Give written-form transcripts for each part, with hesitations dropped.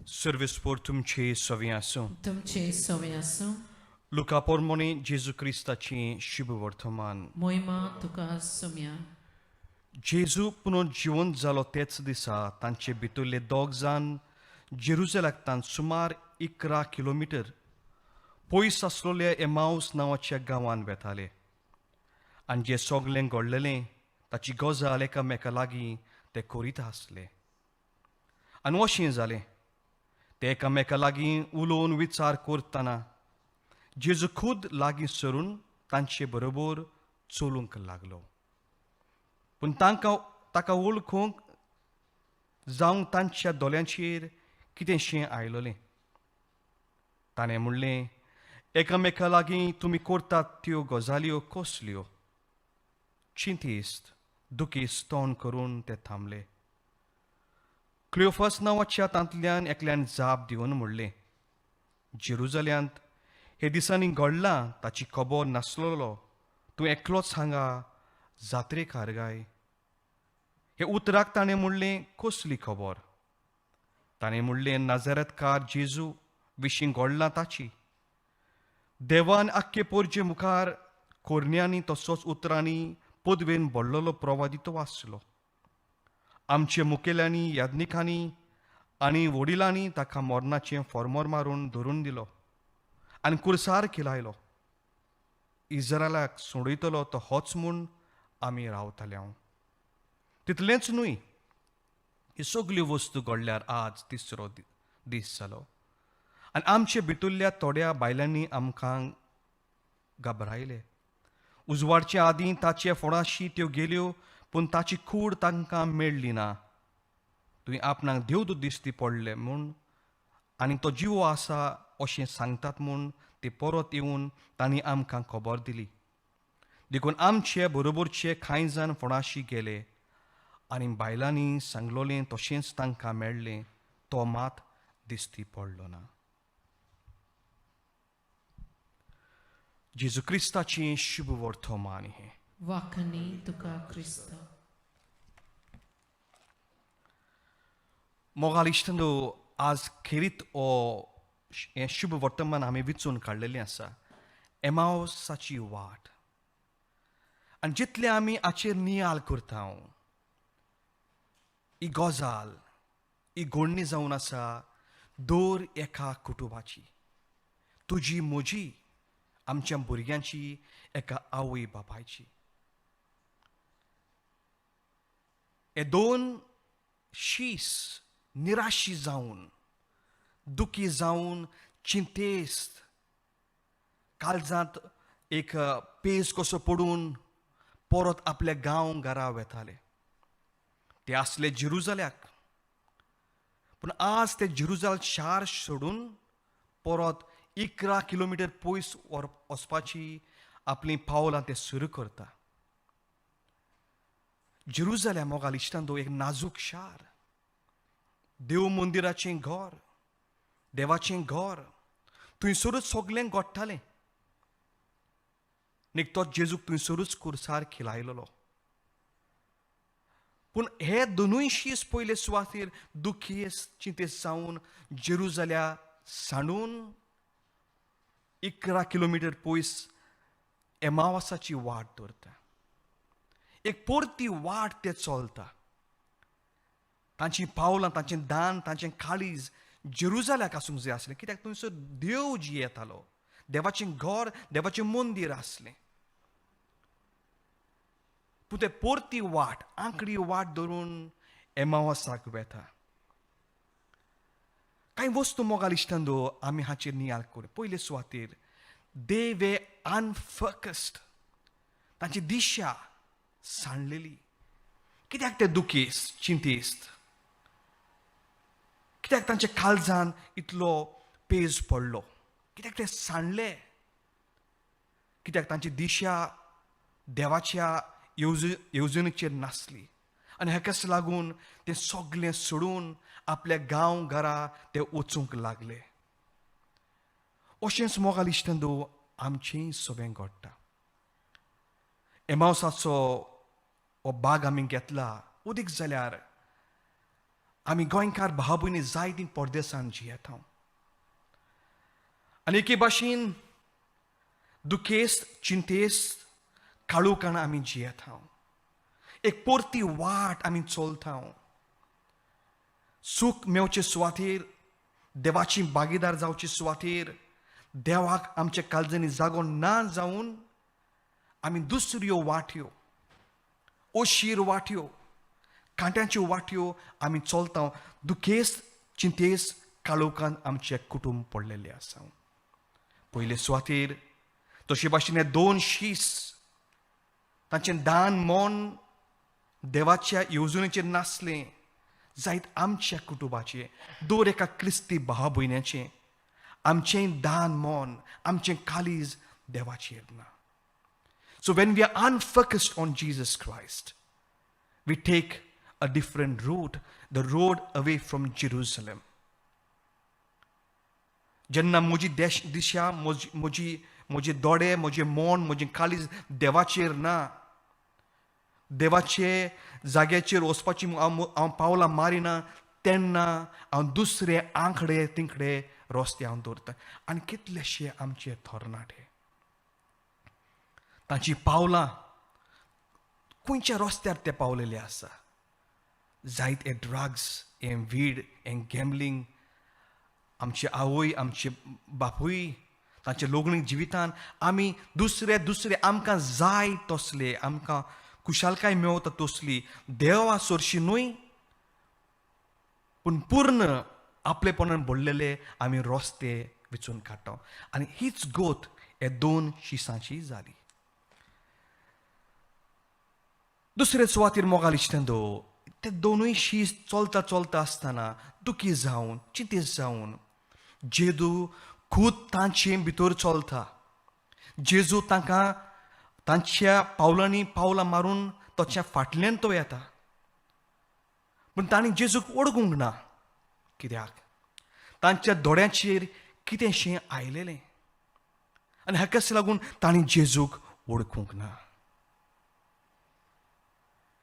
सर्वेस्पोर तुमचे सवी आसूं. तुमचे सवे आसूं. लुका पोरमोणी जेजू क्रिस्ताची शुभ वर्तमान. मोहिमा तुका सोम्या. जेजू पुनः जिवंत जालो तेच दिसा तांचे भितरले दोग जाण जेरुजलाकतान सुमार 11 किलोमिटर पयस आसलेल्या एमावस नांवाच्या गांवांत वेताले आनी जें सगळें घडलेलें ताची गजाल एकामेका लागीं ते करीत आसले. आनी अशें जालें, ते एकामेका लागीं उलोवन विचार करतना जेजू खूद लागीं सरून तांचे बरोबर चलूंक लागलो. पूण तांकां ताका वळखूंक जावंक तांच्या दोळ्यांचेर कितेंशें आयलोलें. ताणें म्हणलें, एकामेका लागीं तुमी करतात त्यो गजाल्यो कसल्यो? चिंतेस्त दुखेस्त तोंड करून ते थांबले. क्लियोफस नांवाच्या तांतल्यान एकल्यान जाप दिवन म्हणलें, जेरुजल्यांत हे दिसांनी घडलां ताची खबर नासलेलो तूं एकलोच हांगा जात्रेकार गाय? हे उतराक ताणें म्हणलें, कसली खबर? ताणें म्हणलें, नाजारेतकार जेजू विशीं घडलां ताची. देवान आख्खे पोरजे मुखार कोरण्यांनी तसोच उतरांनी पदवेन भरलेलो प्रवादी तो आसलो. आमचे मुखेल्यांनी, याज्ञिकांनी आनी वडिलांनी ताका मरणाचें फॉर्मोर मारून धरून दिलो आनी कुर्सार खिलायलो. इजरायलाक सोडयतलो तो होच म्हूण आमी रावताले. हांव तितलेंच न्हय, ही सगल्यो वस्तू घडल्यार आज तिसरो दीस जालो आनी आमचे भितरल्या थोड्या बायलांनी आमकां घाबरायले. उजवाडचे आदीं ताचे फोडाशी त्यो गेल्यो, पूण ताची कूड तांकां मेळ्ळी ना. तुवें आपणाक देवदूत दिश्टी पडले म्हूण आनी तो जिवो आसा अशें सांगतात म्हूण ते परत येवन तांणी आमकां खबर दिली. देखून आमचे बरोबरचे कांय जाण फोणाशी गेले आनी बायलांनी सांगलोलें तशेंच तांकां मेळ्ळें, तो मात दिश्टी पडलो ना. जेजू क्रिस्ताचें शुभ वर्तमान हें. वाखणी तुका क्रिस्त. मोगाल इश्टंदो, आज खेरीत हो हें शुभ वर्तमान आमी विचून काडलेलें आसा, एमावसाची वाट. आनी जितलें आमी हाचेर नियाळ करता, ही गजाल, ही घडणी जावन आसा दर एका कुटुंबाची, तुजी, म्हजी, आमच्या भुरग्यांची, एका आवय बापायची. हे दोन शीस निराशी जावन, दुखी जावन, चिंतेस्त, काळजांत एक पेज कसो पडून परत आपल्या गांव घरा वेताले. ते आसले जेरुजाल्याक, पूण आज ते जेरुजाल शार सोडून परत 11 किलोमिटर पयस वचपाची आपलीं पावलां ते सुरू करता. जेरुजाल्या मोगाल इश्टांदो एक नाजूक शार, देव मंदिराचें घर, देवाचें घर, थंयसरूच सगळें घडटालें. निकतोच जेजूक थंयसरूच कुर्सार खिलायलेलो. पूण हे दोनूय शीस पयले सुवातेर दुखी चिंतेस्त जावन जेरुजाल्या सांडून 11 किलोमिटर पयस एमावासाची वाट दवरता. एक परती वाट ते चलता. तांची पावलां, तांचें दान, तांचें काळीज जेरुजाल्याक आसूंक जाय आसलें, कित्याक थंयसर देव जियेतालो, देवाचें घर, देवाचें मंदीर आसलें. पूण ते परती वाट, आंकडी वाट धरून एमावासाक वेता. कांय वस्तू मोगाल इश्टांदो आमी हाचेर नियाळ करूं. पयले सुवातेर दे वे अनफोकस्ड, तांची दिशा सांडलेली. कित्याक ते दुखेस्त, चिंतेस्त? कित्याक तांच्या काळजान इतलो पेज पडलो? कित्याक ते सांडले? कित्याक तांची दिशा देवाच्या येवजणेचेर नासली आनी हाकाच लागून ते सगळें सोडून आपल्या गांव घरा ते वचूंक लागले. अशेंच मोगाल इश्टांदो आमचेंय सगळें घडटा. एमावसाचो हो बाग आमी घेतला उदीक जाल्यार आमी गोंयकार भाव भयणी जायतीं परदेसान जियेता आनी एके भाशेन दुखेस्त, चिंतेस्त काळोखान आमी जियेता. एक परती वाट आमी चलता. सूख मेवचे सुवातेर, देवाची भागीदार जावचे सुवातेर, देवाक आमच्या काळजांनी जागो ना जावन आमी दुसऱ्यो वाट्यो, अशीर वाट्यो, कांट्यांच्यो वाट्यो आमी चलता. दुखेस्त, चिंतेस्त काळोखान आमचें कुटूंब पडलेलें आसा. पयले सुवातेर तशे भाशेन हे दोन शीस तांचें दान मन देवाच्या येवजणेचेर नासलें जायत आमच्या कुटुंबाचें, दर एका क्रिस्ती भाव भयण्याचें, आमचें दान मन, आमचें काळीज देवाचेर ना. So when we are unfocused on Jesus Christ, we take a different route, the road away from Jerusalem. जेन्ना म्हजी देश दिशा, म्हजी म्हजी म्हजे दोळे, म्हजें मन, म्हजें काळीज देवाचेर ना, देवाचे जाग्याचेर वचपाची हांव पावलां मारिना, तेन्ना हांव दुसरे आंकडे तिकडे रस्ते हांव दवरता. आनी कितलेशे आमचे थोरनाटे तांची पावलां खंयच्या रस्त्यार ते पावलेले आसा. जायत हे ड्रग्स, हें वीड, हें गॅमलींग. आमचे आवय, आमचे बापूय तांच्या लग्नीक जिवितान आमी दुसरे दुसरे आमकां जाय तसले, आमकां खुशालकाय मेवता तसली, देवा सरशी न्हय पूण पूर्ण आपलेपणान भरलेले आमी रस्ते विचून काडटा. आनी हीच गोत हे दोन शिसांची जाली. दुसरे सुवातेर, मोगाल इश्टांनो, ते दोनूय शीस चलता चलता आसतना दुखी जावन, चिंतेस्त जावन जेजू खूद तांचे भितर चलता. जेजू तांकां तांच्या पावलांनी पावलां मारून ताच्या फाटल्यान तो येता, पूण तांणी जेजूक वळखूंक ना. कित्याक? तांच्या दोळ्यांचेर कितेंशें आयलेलें आनी हाकाच लागून तांणी जेजूक वळखूंक ना.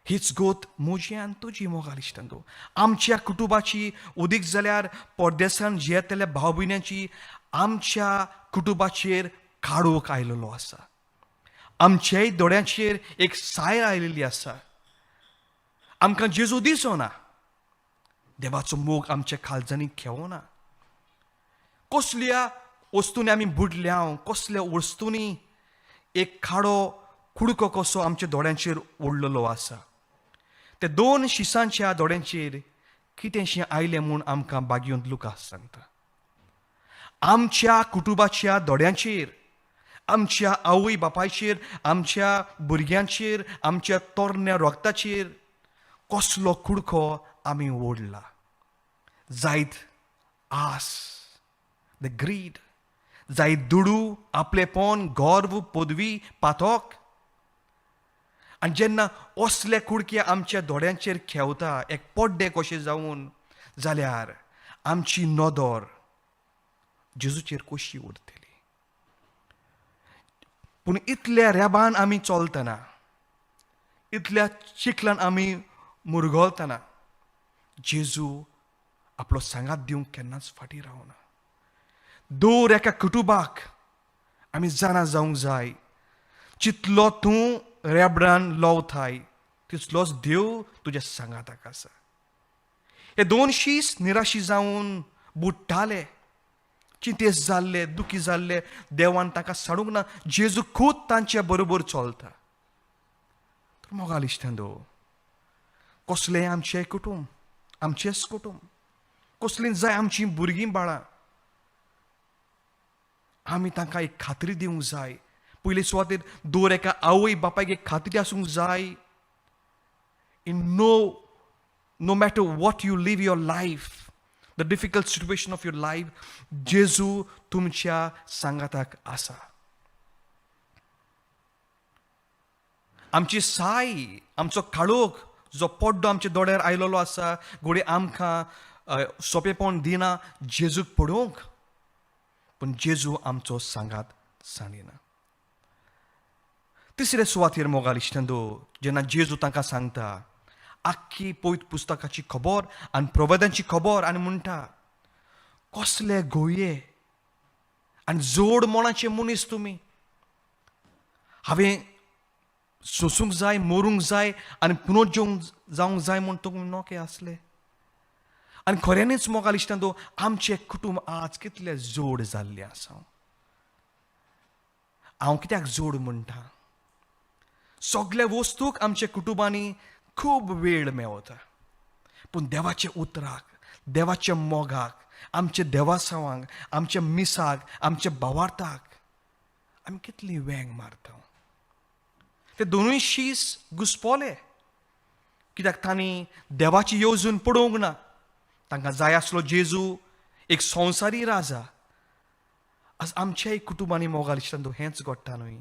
हीच गोत म्हजी आनी तुजी, मोगाल इश्टांनो. आमच्या कुटुंबाची उदीक जाल्यार परदेसान जियेतल्या भाव भयण्यांची आमच्या कुटुंबाचेर काळोख आयलेलो आसा. आमच्याय दोळ्यांचेर एक साय आयलेली आसा. आमकां जेजू दिसना, देवाचो मोग आमच्या काळजांनी खेवना. कसल्या वस्तूंनी आमी बुडल्या, कसल्या वस्तूंनी एक खाडो कुडको कसो आमच्या दोळ्यांचेर ओडलेलो आसा. ते दोन शिसांच्या दोळ्यांचेर कितेंशें आयलें म्हूण आमकां बागयोंत लुकास सांगता. आमच्या कुटुंबाच्या दोळ्यांचेर, आमच्या आवय बापायचेर, आमच्या भुरग्यांचेर, आमच्या तरण्या रोगताचेर कसलो कुडको आमी ओडला? जायत आस, the grid, जायत दुडू, आपलेपण, गर्व, पदवी, पातक. आनी जेन्ना असले कुडके आमच्या दोळ्यांचेर खेवता एक पड्डे कशे जावन, जाल्यार आमची नदर जेजूचेर कशी उरतली? पूण इतल्या रेबान आमी चलतना, इतल्या चिखलान आमी मुरगलतना, जेजू आपलो सांगात दिवंक केन्नाच फाटीं रावना. दर एका कुटुंबाक आमी जाणा जावंक जाय, जितलो तूं रेबडान लवताय तितलोच देव तुज्या सांगाताक आसा. हे दोन शीस निराशी जावन बुडटाले, चिंतेस्त जाल्ले, दुखी जाल्ले. देवान तांकां साडूंक ना. जेजू खूद तांच्या बरोबर चलता. तर मोगाल इश्टांनो, कसलें आमचें कुटूंब, आमचेंच कुटूंब, कसलीं जाय आमचीं भुरगीं बाळां, आमी तांकां एक खात्री दिवंक जाय. पयले सुवातेर दर एका आवय बापायक एक खात्री आसूंक जाय, in no matter what you live your life, the difficult situation of your life, जेजू तुमच्या सांगाताक आसा. आमची साय, आमचो काळोख जो पड्डो आमच्या दोळ्यार आयलेलो आसा, घडये आमकां सोंपेपण दिना जेजूक पळोवंक, पूण जेजू आमचो सांगात सांडिना. तिसरे सुवातेर, मोगाल इश्टांनो, जेन्ना जेजू तांकां सांगता, आख्खी पवित्र पुस्तकाची खबर आनी प्रबोधांची खबर आनी म्हणटा, कसले गोये आनी जोड मनाचे मनीस तुमी. हांवें सोसूंक जाय, मरूंक जाय आनी पुनर्जीवन जावंक जाय म्हूण तुमी नोके आसले. आनी खऱ्यांनीच मोगाल इश्टांनो, आमचें कुटूंब आज कितलें जोड जाल्लें आसा. हांव कित्याक जोड म्हणटा? सगल्या वस्तूक आमच्या कुटुंबांनी खूब वेळ मेवता, पूण देवाच्या उतराक, देवाच्या मोगाक, आमच्या देवासांवांक, आमच्या मिसाक, आमच्या भावार्थाक आमी कितली वेंग मारता. ते दोनूय शीस घुसपोले, कित्याक तांणी देवाची येवजण पळोवंक ना. तांकां जाय आसलो जेजू एक संवसारी राजा. आज आमच्याय कुटुंबांनी मोगाल इश्टांनो हेंच घडटा न्हय.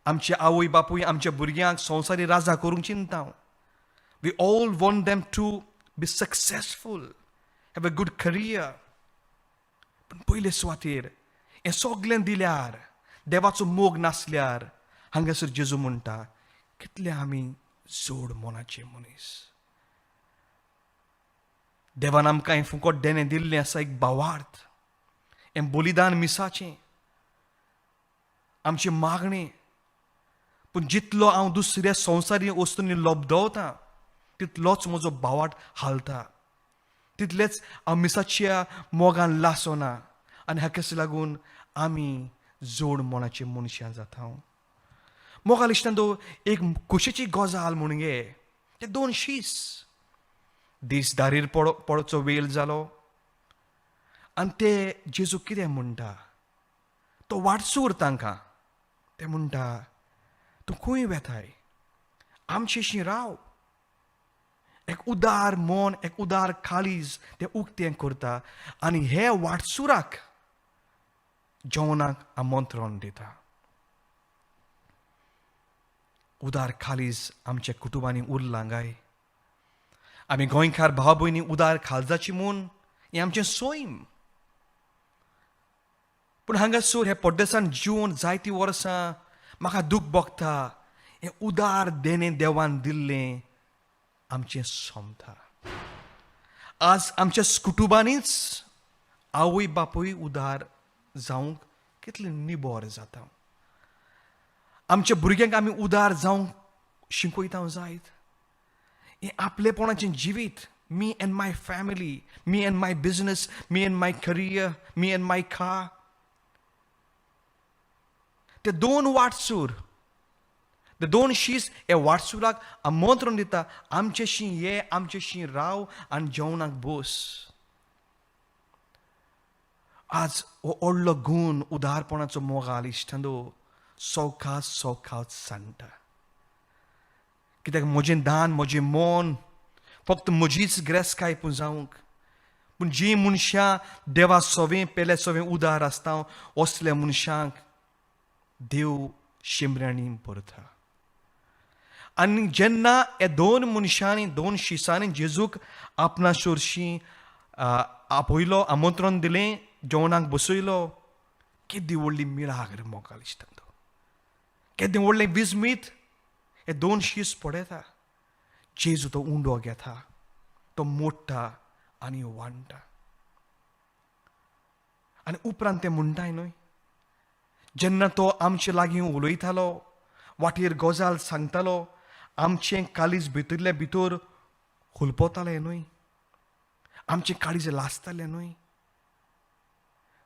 आमचे आवय बापूय आमच्या भुरग्यांक संवसारी राजा करूंक चिंता. We all want them to be successful, have a good career. पूण पयले सुवातेर हें सगलें दिल्यार, देवाचो मोग नासल्यार, हांगासर जेजू म्हणटा, कितले आमी जोड मनाचे मनीस. देवान आमकां हें फुकट देणें दिल्लें आसा, एक भावार्थ, हें बलिदान मिसाचें, आमचें मागणें. पूण जितलो हांव दुसऱ्या संवसारी वस्तूंनी लबदवता, तितलोच म्हजो भावार्थ हालता, तितलेच हांव मिसाच्या मोगान लासना आनी हाकाच लागून आमी जोड मनाचे मनशां जाता. मोगाल इश्टांनो, एक खोशेची गजाल म्हणगे ते दोन शीस दीस दारीर पडचो वेळ जालो आनी ते जेजू कितें म्हणटा? तो वाटसूर तांकां ते म्हणटा, तूं खंय वेताय? आमचेशी राव. एक उदार मन, एक उदार काळीज तें उक्तें करता आनी हे वाटसुराक जेवणाक आमंत्रण दिता. उदार काळीज आमच्या कुटुंबांनी उरलां काय? आमी गोंयकार भाव भयणी उदार काळजाची म्हूण हें आमचें सैम. पूण हांगासर हे परदेसान जिवन जायतीं वर्सां म्हाका दूख भोगता, हें उदार देणें देवान दिल्लें आमचें सोंपता. आज आमच्या कुटुंबांनीच आवय बापूय उदार जावंक कितले निबोर जाता. आमच्या भुरग्यांक आमी उदार जावंक शिकयता जायत. हें आपलेपणाचें जिवीत, me and my family, me and my business, me and my career, me and my car. ते दोन वाटसूर, ते दोन शीस हे वाटसुराक आमंत्रण दिता, आमचेशी ये, आमचेशी राव आनी जेवणाक बस. आज हो व्हडलो गूण उदारपणाचो मोगाल इश्टांनो सवकास सवकास सांडटा, कित्याक म्हजें दान, म्हजें मन फक्त म्हजीच ग्रेसकाय पुंजावंक. पूण जीं मनशां देवा सवें पेले सवें उदार आसता, असल्या मनशांक देव शिमऱ्यांनी भरता. आनी जेन्ना ह्या दोन मनशांनी, दोन शिसांनी जेजूक आपणा सोरशी आपयलो, आमंत्रण दिलें, जेवणाक बसयलो, केदी व्हडली मिळाग्र मोगाल इश्टांनो, केदें व्हडलें विजमीत. हे दोन शीस पळयता, जेजू तो उंडो घेता, तो मोडटा आनी वांट्टा. आनी उपरांत ते म्हणटाय न्हय, जेन्ना तो आमचे लागीं उलयतालो, वाटेर गजाल सांगतालो, आमचें काळीज भितरले भितर हुलपतालें न्हय, आमचें काळीज लासतालें न्हय.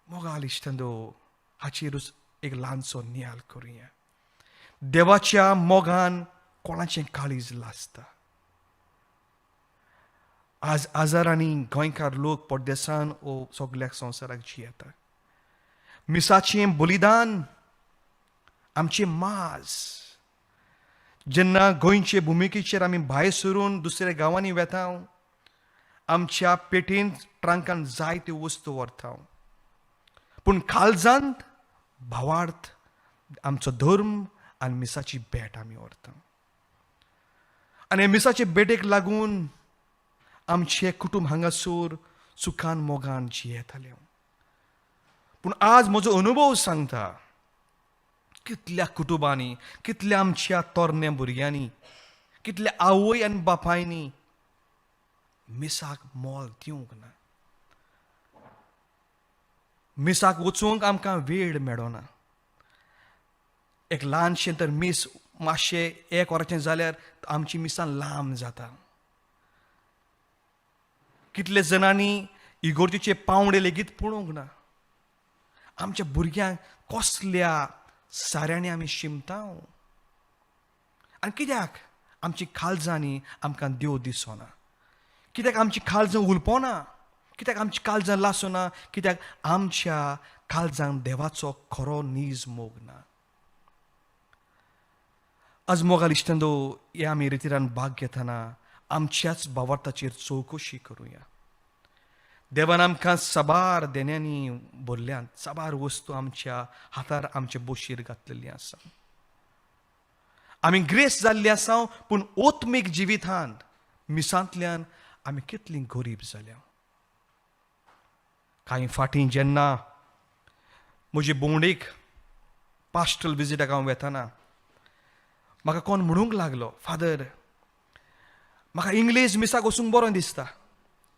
मोगाल इश्टांनो, हाचेरूच एक ल्हानसो नियाळ करुया. देवाच्या मोगान कोणाचें काळीज लासता? आज हजारांनी गोंयकार लोक परदेसान ओ सगल्याक संवसाराक जियेता. मिसाचें बलिदान, आमचें माज, जेन्ना गोंयचे भुमिकेचेर आमी भायर सरून दुसऱ्या गांवांनी वेता, आमच्या पेटेंत ट्रांकान जायत्यो वस्तू व्हरता, पूण काळजांत भावार्थ, आमचो धर्म आनी मिसाची भेट आमी व्हरता. आनी मिसाचे भेटेक लागून आमचें कुटूंब हांगासर सुखान मोगान जियेतालें. पूण आज म्हजो अनुभव सांगता, कितल्या कुटुंबांनी, कितल्या आमच्या तरण्या भुरग्यांनी कितले आवय आनी बापायनी मिसाक मोल दिवंक ना. मिसाक वचूंक आमकां वेळ मेळना. एक ल्हानशें तर मीस मातशें एक वराचें जाल्यार आमची मिसां लांब जाता. कितले जाणांनी इगोर्जेचे पावंडे लेगीत पळोवंक ना. आमच्या भुरग्यांक कसल्या साऱ्यांनी आमी शिमता आनी कित्याक आमची काळजांनी आमकां देव दिसना? कित्याक आमची काळजां उलपना? कित्याक आमची काळजां लासना? कित्याक आमच्या काळजांक देवाचो खरो नीज मोग ना? आज मोगाल इश्टांनो, हे आमी रितीरान भाग घेतना आमच्याच भावार्थाचेर चवकशी करुया. देवान आमकां साबार देण्यांनी भरल्यात, साबार वस्तू आमच्या हातार आमचे बोशीर घातलेली आसा. आमी ग्रेस जाल्ली आसा, पूण ओत्मीक जिवितांत मिसांतल्यान आमी कितली गरीब जाल्या. कांय फाटीं जेन्ना म्हजे भोंवडेक पास्टल विजिटाक हांव वेताना म्हाका कोण म्हणूंक लागलो, फादर म्हाका इंग्लीश मिसाक वचूंक बरो दिसता,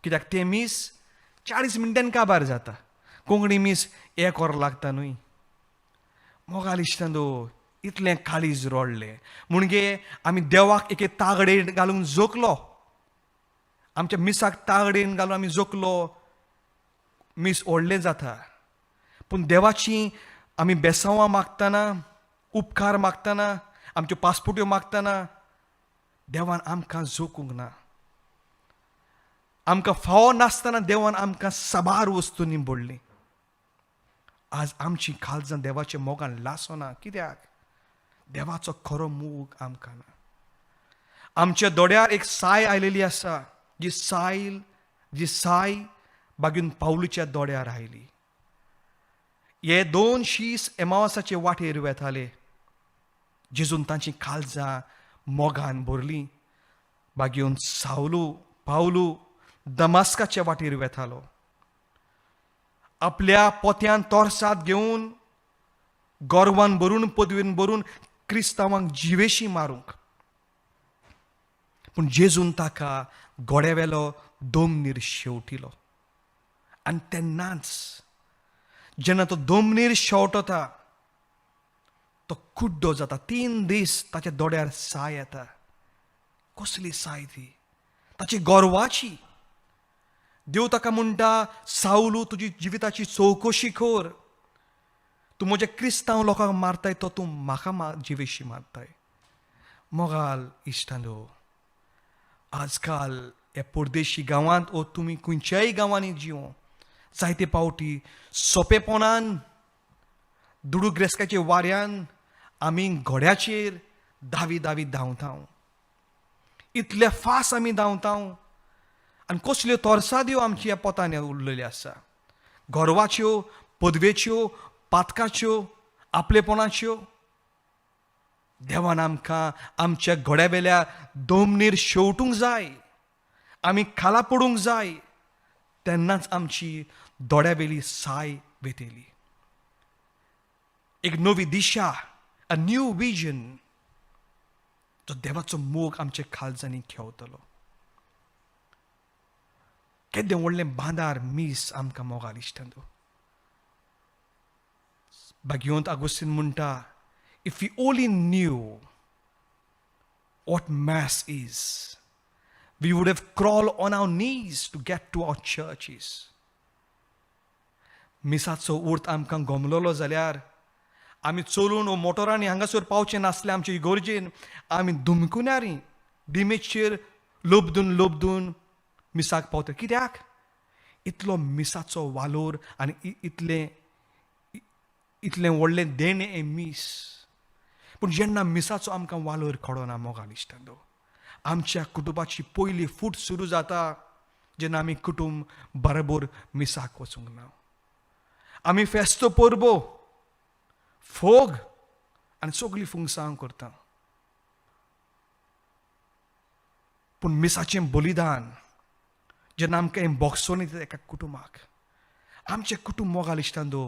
कित्याक तें मीस 40 मिनटान काबार जाता, कोंकणी मीस एक वर लागता न्हय. मोगाल इश्टांनो, इतलें काळीज रडलें म्हणजे आमी देवाक एके तागडेन घालून जोखलो, आमच्या मिसाक तागडेन घालून आमी जोखलो, मीस व्हडलें जाता. पूण देवाची आमी बेसांवां मागतना, उपकार मागतना, आमच्यो पासपोर्ट्यो मागतना देवान आमकां जोखूंक ना. आमकां फावो नासतना देवान आमकां साबार वस्तूंनी भरली. आज आमची काळजां देवाच्या मोगान लासना, कित्याक देवाचो खरो मोग आमकां ना. आमच्या दोड्यार एक साय आयलेली आसा, जी साय बागून पावलूच्या दोड्यार आयली. हे दोन शीस एमावासाचे वाटेर वेताले, जेजून तांची काळजां मोगान भरली. बागेवन सावलू पावलू दमास्काच्या वाटेर वेतालो, आपल्या पोत्यान तोरसाद घेवन गोरवान भरून पदवीन भरून क्रिस्तांवांक जिवेशी मारूंक, पूण जेजून ताका गोड्यावेलो दोमनीर शेवटिलो. आनी तेन्नाच जेन्ना तो दोमनीर शेवटता तो कुड्डो जाता. 3 दीस ताच्या दोड्यार साय येता. कसली साय ती? ताची गोरवाची. देव ताका म्हणटा, सावलू तुजी जिविताची चवकशी कर, तूं म्हज्या क्रिस्तांव लोकांक मारताय तो तूं म्हाका जिवेशी मारताय. मोगाल इश्टांनो, आजकाल ह्या परदेशी गांवांत ओ तुमी खंयच्याय गांवांनी जिवो, जायते पावटी सोंपेपणान दुडू ग्रेस्काच्या वाऱ्यान आमी घोड्याचेर धावी धावी धांवता, इतले फास्ट आमी धांवता. आनी कसल्यो तोरसाद्यो आमच्या ह्या पोतांनी उरलेल्यो आसा, गोरवाच्यो, पदवेच्यो, पातकाच्यो, आपलेपणाच्यो. देवान आमकां आमच्या घोड्यावेल्या दोमनीर शेवटूंक जाय, आमी खाला पडूंक जाय, तेन्नाच आमची दोड्यावेली साय वेतली. एक नवी दिशा, अ न्यू विजन, तो देवाचो मोग आमच्या काळजांनी खेवतलो. केदें व्हडलें बांदार मीस आमकां मोगाल इश्टांनो. भाग्यवंत आगोस्तीन म्हणटा, if you only knew what mass is, we would have crawled on our knees to get to our churches. मिसाचो अर्थ आमकां गमलोलो जाल्यार आमी चलून वो मोटरांनी हांगासर पावचे नासले. आमचे इगोर्जेन आमी दुमकुन्यारी डिमेचेर लोबदून लोबदून मिसाक पावता. कित्याक इतलो मिसाचो वालोर आनी इतलें इतलें व्हडलें देणें हें मीस. पूण जेन्ना मिसाचो आमकां वालोर कळना मोगाल इश्टांनो, आमच्या कुटुंबाची पयली फूट सुरू जाता जेन्ना आमी कुटुंब बरोबर मिसाक वचूंक ना. आमी फेस्तो, परबो, फोग आनी सगळीं फुंगसां करता, पूण मिसाचें बलिदान जेन्ना आमकां हें बोगसोन येता एका कुटुंबाक, आमचें कुटुंब मोगाल इश्टांनो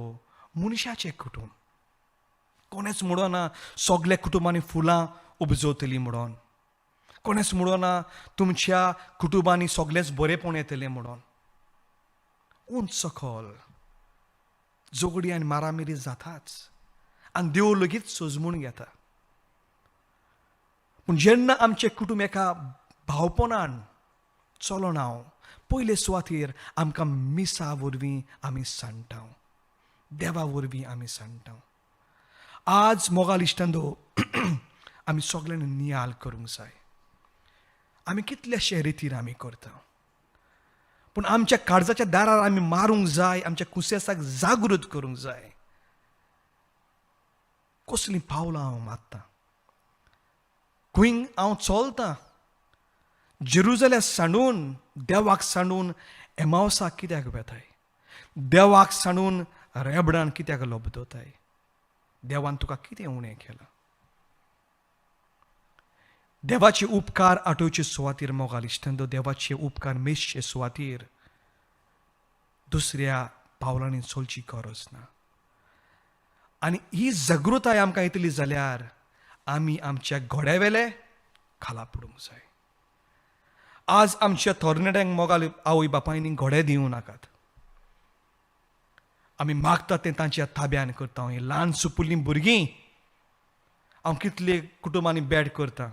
मनशाचें कुटुंब. कोणेच म्हणना सगल्या कुटुंबांनी फुलां उपजवतलीं म्हणून, कोणेंच म्हणोना तुमच्या कुटुंबांनी सगळेंच बरेंपण येतलें म्हणून. उंच सकल झगडी आनी मारामिरी जाताच आनी देव लेगीत सोजमूण घेता. पूण जेन्ना आमचें कुटुंब एका भावपणान चलना, पयले सुवातेर आमकां मिसा वरवीं आमी सांडटा, देवा वरवीं आमी सांडटा. आज मोगाल इश्टांनो, आमी सगल्यांनी नियाल करूंक जाय आमी कितल्याशे रितीर आमी करता. पूण आमच्या काळजाच्या दारार आमी मारूंक जाय, आमच्या कुसेसाक जागृत करूंक जाय. कसलीं पावलां हांव मारतां, खंय हांव चलतां? जेरुजल्या सांडून, देवाक सांडून एमावसाक कित्याक वेताय? देवाक सांडून रेबडान कित्याक लबदताय? देवान तुका कितें उणें केलां? देवाचे उपकार आठोवचे सुवातीर, मोगाल इश्टांनो, देवाचे उपकार मेजचे सुवातीर दुसऱ्या पावलांनी चलची गरज ना. आनी ही जागृताय आमकां येतली जाल्यार आमी आमच्या घोड्यावेले खाला पडूंक जाय. आज आमच्या तरणाट्यांक, मोगाल आवय बापायनी, घोडे दिवं नाकात. आमी मागता तें तांच्या ताब्यान करता. ही ल्हान सुपुल्लीं भुरगीं, हांव कितले कुटुंबांनी बेड करता,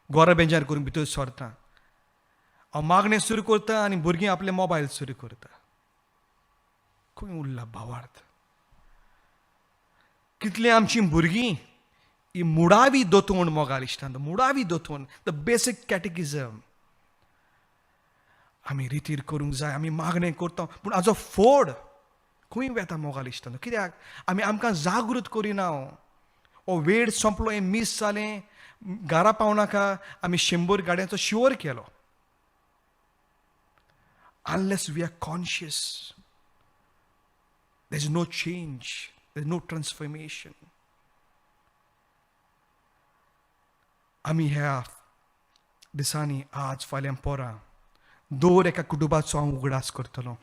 गोरा बेंजार करून भितर सरता, हांव मागणें सुरू करता आनी भुरगीं आपले मोबायल सुरू करता. खंय उरला भावार्थ? कितलीं आमचीं भुरगीं ही मुळावी दोतोण, मोगाल इश्टान, मुळावी दोतोण, the basic catechism आमी रितीर करूंक जाय. आमी मागणें करता, पूण हाजो फोड खंय वेता, मोगाल इश्टान? कित्याक आमी आमकां जागृत करिना? हो वेळ सोंपलो, हें मीस जालें, घरा पावनाका आमी 100 गाडयांचो शिंवर केलो. Unless we are conscious, there is no change, there is no transformation. आमी ह्या दिसांनी, आज, फाल्यां, पोरां, दर एका कुटुंबाचो हांव उगडास करतलो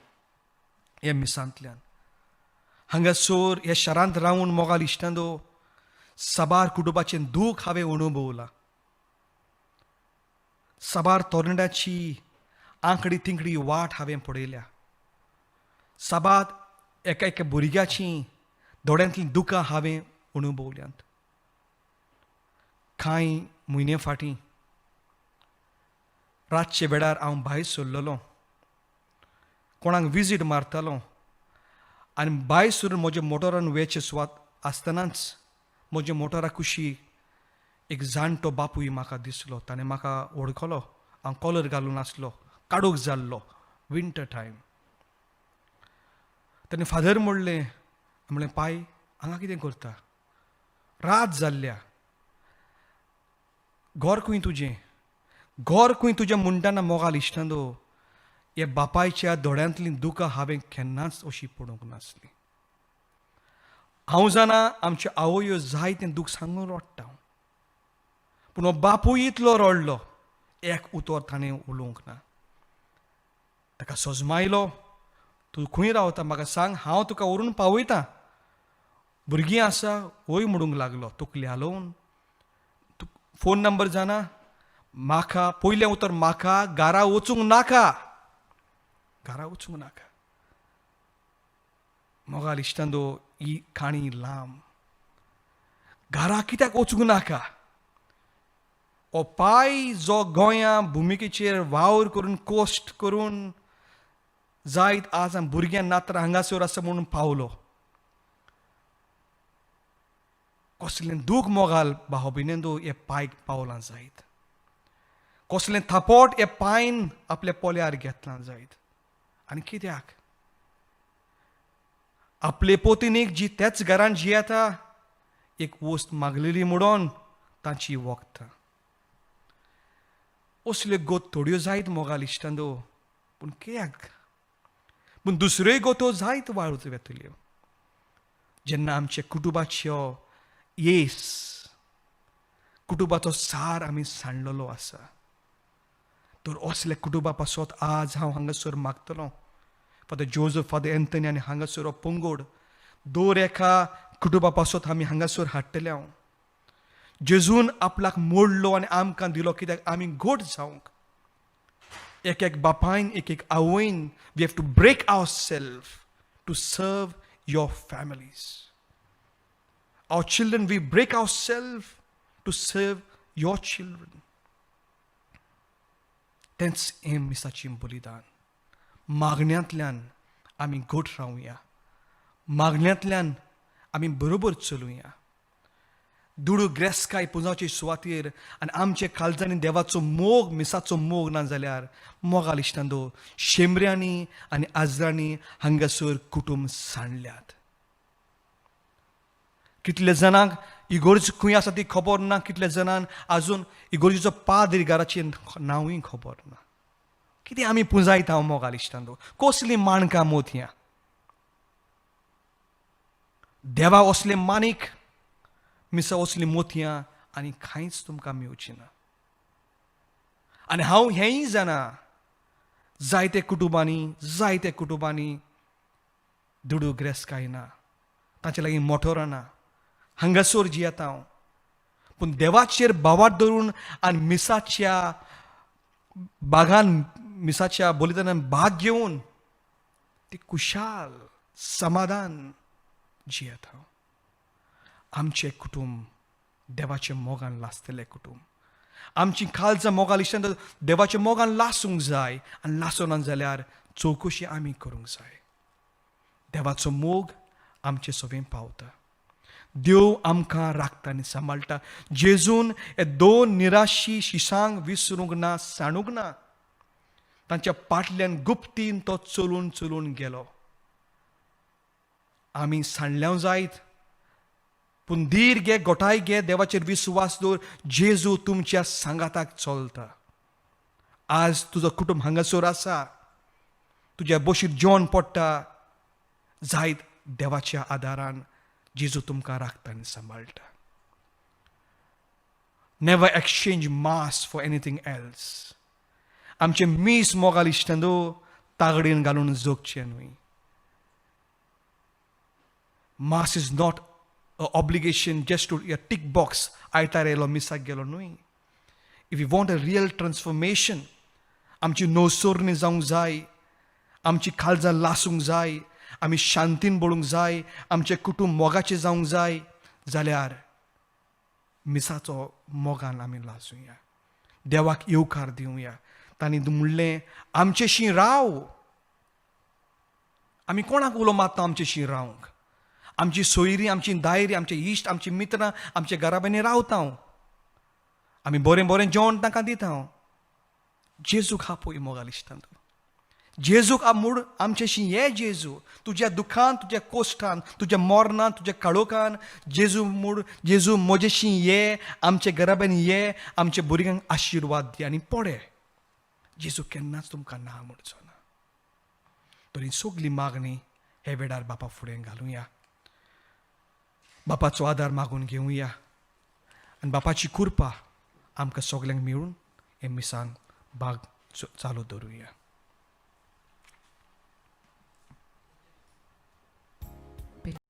ह्या मिसांतल्यान. हांगासर ह्या शारांत रावून, मोगाल इश्टांनो, साबार कुटुंबाचें दूख हांवें अणभवलां. साबार तरणाट्याची आंकडी तिंकडी वाट हांवें पळयल्या. साबार एका एका भुरग्याची दोळ्यांतलीं दुकां हांवें अणभवल्यांत. कांय म्हयने फाटीं रातचे वेळार हांव भायर सरलेलो, कोणाक विजीट मारतालो आनी भायर सरून म्हज्या मोटरान वेचे सुवात आसतनाच म्हज्या मोटरा कुशीक एक जाणटो बापूय म्हाका दिसलो. ताणें म्हाका वळखलो. हांव कॉलर घालून आसलो, काडूक जाल्लो, विंटर टायम. ताणें फादर म्हणलें. म्हणलें, पाय, हांगा कितें करता रात जाल्ल्या? घर खंय तुजें? घर खंय तुजें म्हणटाना, मोगाल इश्टांनो, ह्या बापायच्या दोळ्यांतलीं दुकां हांवें केन्नाच अशी पळोवंक नासली. हांव जाणा, आमच्यो आवयो जाय तें दूख सांगून रडटा, पूण हो बापूय इतलो रडलो, एक उतर ताणें उलोवंक ना. ताका सजमायलो, तूं खंय रावता म्हाका सांग, हांव तुका व्हरून पावयता. भुरगीं आसा? वय म्हणूंक लागलो तकली हालोवन. तूं फोन नंबर जाणा? म्हाका पयलें उतर, म्हाका घरा वचूंक नाका, घरा वचूंक नाका. मोगाल इश्टांनो, ही काणी लांब. घरा कित्याक वचूंक नाका? हो पाय जो गोंया भुमिकेचेर वावर करून, कोश्ट करून जायत आज भुरग्यां नात्र हांगासर आसा म्हणून पावलो. कसलें दूख, मोगाल भाव भयणींनो, हे पायक पावलां जायत? कसलें थापोट हे पायन आपल्या पोल्यार घेतलां जायत? आनी कित्याक? आपले पोतिनीक, जी त्याच घरान जियेता, एक वस्त मागलेली म्हणून तांची वखदां. असल्यो गोत थोड्यो जायत, मोगाल इश्टांनो, पूण कित्याक? पूण दुसऱ्योय गोतो जायत वाळूच वेतल्यो जेन्ना आमच्या कुटुंबाच्यो येस, कुटुंबाचो सार आमी सांडलेलो आसा. तर असल्या कुटुंबा पासत आज हांव हांगासर मागतलो, फादर जोजफ, फादर एंथनी आनी हांगासर हो पंगोड, दर एका कुटुंबा पासत आमी हांगासर हाडटले. हांव जेजून आपल्याक मोडलो आनी आमकां दिलो कित्याक आमी घट जावंक. एक एक बापायन, एक एक आवयन, we have to break our self to serve your families. Our children, we break our self to serve your children. तेंच हें मिसाचें बलिदान. मागण्यांतल्यान आमी घट रावया, मागण्यांतल्यान आमी बरोबर चलुया. दुडू ग्रेस्काय पुंजावचे सुवातेर आनी आमचे काळजांनी देवाचो मोग, मिसाचो मोग ना जाल्यार, मोगाल इश्टांनो, शेंबऱ्यांनी आनी आजरांनी हांगासर कुटूंब सांडल्यात. कितले जाणांक इगोर्ज खंय आसा ती खबर ना. कितले जाणांक आजून इगोर्जीचो पाद्री घराचें नांवूय खबर ना. कितें आमी पुंजायता, मोगाल इश्टांनो? कसलीं माणकां मोतयां? देवा असले मानीक, मिसा असलीं मोतयां आनी कांयच तुमकां मेवची ना. आनी हांव हेंय जाणा, जायते कुटुंबांनी, जायते कुटुंबांनी दुडू ग्रेस्काय ना, तांचे लागीं मोटोरां ना, हांगासर जियेता हांव. पूण देवाचेर भावार्थ धरून आनी मिसाच्या बागान, मिसाच्या बलिदानान भाग घेवन ती खुशाल समाधान जियेता हांव. आमचें कुटूंब देवाच्या मोगान लासतलें कुटूंब. आमची काळजां, मोगाल इश्टान, देवाच्या मोगान लासूंक जाय आनी लासना जाल्यार चवकशी आमी करूंक जाय. देवाचो मोग आमचे सवें पावता. देव आमकां राखता आनी सांबाळटा. जेजून हे दोन निराशी शिसांक विसरूंक ना, सांडूंक ना. तांच्या पाटल्यान गुप्तीन तो चलून चलून गेलो. आमी सांडल्याव जायत, पूण धीर घे, गोठाय घे, देवाचेर विस्वास दवर. जेजू तुमच्या सांगाताक चलता. आज तुजो कुटुंब हांगासर आसा, तुज्या बशीर जेवण पडटा जायत, देवाच्या आदारान जेजू तुमकां राखता आनी सांबाळटा. Never exchange mass for anything else. आमचें मीस, मोगाल इश्टांनो, तागडीन घालून जगचें न्हय. Mass is not a obligation, just to a tick box. आयतार येयलो, मिसाक गेलो, न्हय. If you want a real transformation, आमची नवसोरणी जावंक जाय, आमची काळजां लासूंक जाय, आमी शांतीन बळूंक जाय, आमचें कुटूंब मोगाचें जावंक जाय जाल्यार मिसाचो मोगान आमी लासुया, देवाक येवकार दिवया. तांणी म्हणलें, आमचेशी राव. आमी कोणाक उलो मारता आमचेशी रावंक? आमची सोयरी, आमची दायरी, आमचे इश्ट, आमची मित्रां आमच्या घराब्यांनी रावता. आमी बरें बरें जेवण तांकां दिता. जेजूक आपय, मोगाल इश्टान, जेजूक म्हूण, आमचेशी ये जेजू. तुज्या दुखान, तुज्या कोश्टान, तुज्या मोरनान, तुज्या काळोखान जेजू म्हूण, जेजू म्हजेशी ये, आमच्या घराब्यांनी ये, आमच्या भुरग्यांक आशिर्वाद दी आनी पडे. जेजू केन्नाच तुमकां ना म्हणचो ना. तरी सगली मागणी हे वेळार बापा फुडें घालुया, बापाचो आदार मागून घेवया आनी बापाची कृपा आमकां सगल्यांक मेळून हे मिसांक भाग चालू दवरुया.